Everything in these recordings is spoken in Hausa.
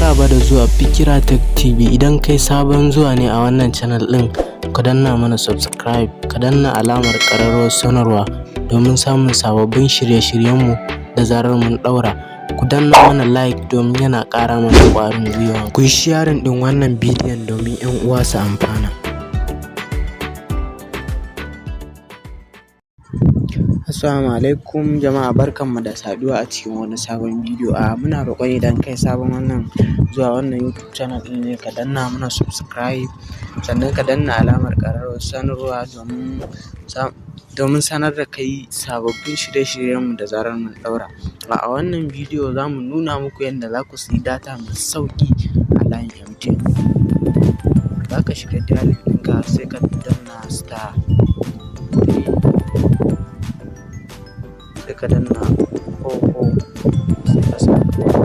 Maraba da zuwa Fikira Tech TV. Idan kai sabon zuwa ne a wannan channel ɗin, ka danna mana subscribe, ka danna alamar ƙararrawar sanarwa domin samun sababbin shirye-shiryenmu da zarar mun ɗaura. Ku danna mana like domin yana ƙara mana ƙwarin gwiwa. Ku yi sharing ɗin wannan bidiyon domin 'yan uwa su amfana. Assalamu alaikum jama'a, barkanmu da saduwa a cikin wani sabon bidiyo. A muna roƙon idan kai sabon wannan zuwa wannan YouTube channel ɗin ne, ka danna mana subscribe, sannan ka danna alamar ƙararrawar sanarwa domin sanar da kai sababbin shirye-shiryenmu da zarar mun ɗaura. A wannan bidiyo za mu nuna muku yadda za ku siyi data mai sauƙi a layin MTN. Za ka shiga dialing ɗinka, sai ka danna star 3, sai ka danna 44, sai ka sa MTN.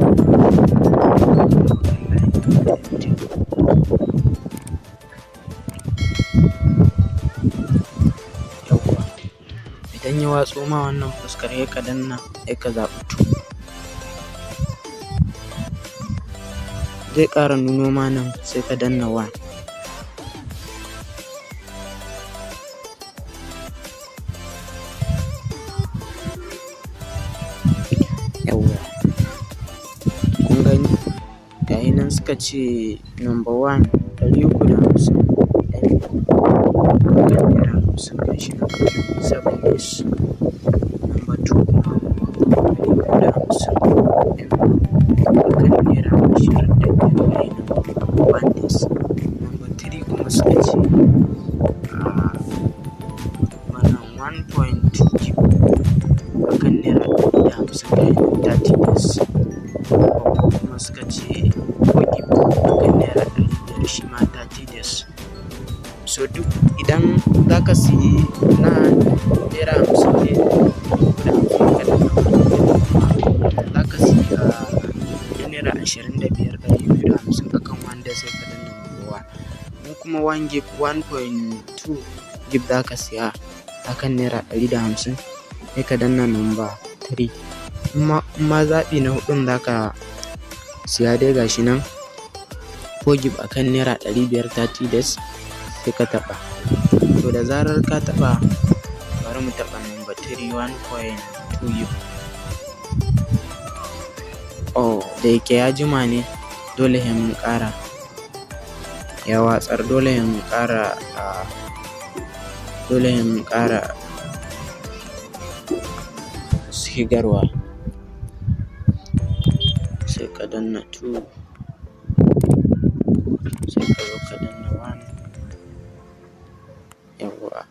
Yawwa, idan ya watso ma wannan fuskar, sai ka danna, sai ka zaɓi 2. Zai ƙara nuno ma nan, sai ka danna 1. Yawwa, kun gani, gayi nan suka ce number 1 350 MB akan naira 50, gashi nan 7 days. Number 2 kuma 250 MB akan naira 25, gayi nan 1 days. Number 3 kuma suka ce wannan 1.2 gig akan naira 150, gayi nan 30 days. Number 4 kuma suka ce 4 gig akan naira 500, shi ma 30 days. So duk idan za ka siyi na naira 50 ne, 350, ka danna. Za ka siyi na naira 25, 250 akan 1 day, sai ka danna number 1. In kuma 1 gig, 1.2 gig za ka siya akan naira 150, sai ka danna number 3. In ma zaɓi na huɗun za ka siya dai, ga shi nan 4 gig akan naira 500 30 days, sai ka taɓa. To da zarar ka taɓa, bari mu taɓa number 3, 1.2 gig. Oh, da yake ya jima ne, dole sai mun ƙara, ya watsar, dole sai mun ƙara, dole sai mun ƙara shigarwa. Sai ka danna 2, sai ka zo ka danna 1, yawwa,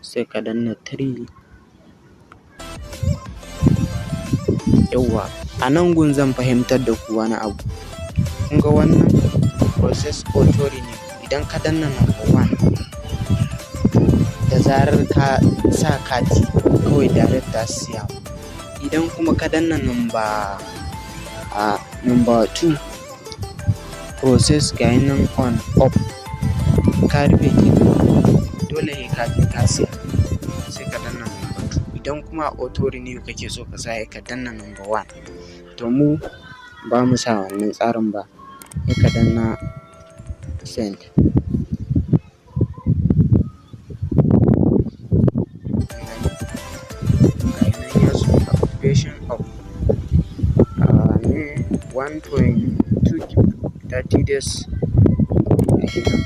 sai ka danna 3. Yawwa, a nan gun zan fahimtar da ku wani abu. Kun ga wannan process auto renew, idan ka danna number 1, to da zarar ka sa kati kawai direct za su siya. Idan kuma ka danna number 2, process gayi nan on off, ka rufe kenan, dole sai ka je ka siya, sai ka danna number 2. Idan kuma auto renew kake so ka sa, sai ka danna number 1. To mu ba mu sa wannan tsarin ba, sai ka danna send. Gayi nan ya zo activation of 1.2 gig 30 days, gashi nan.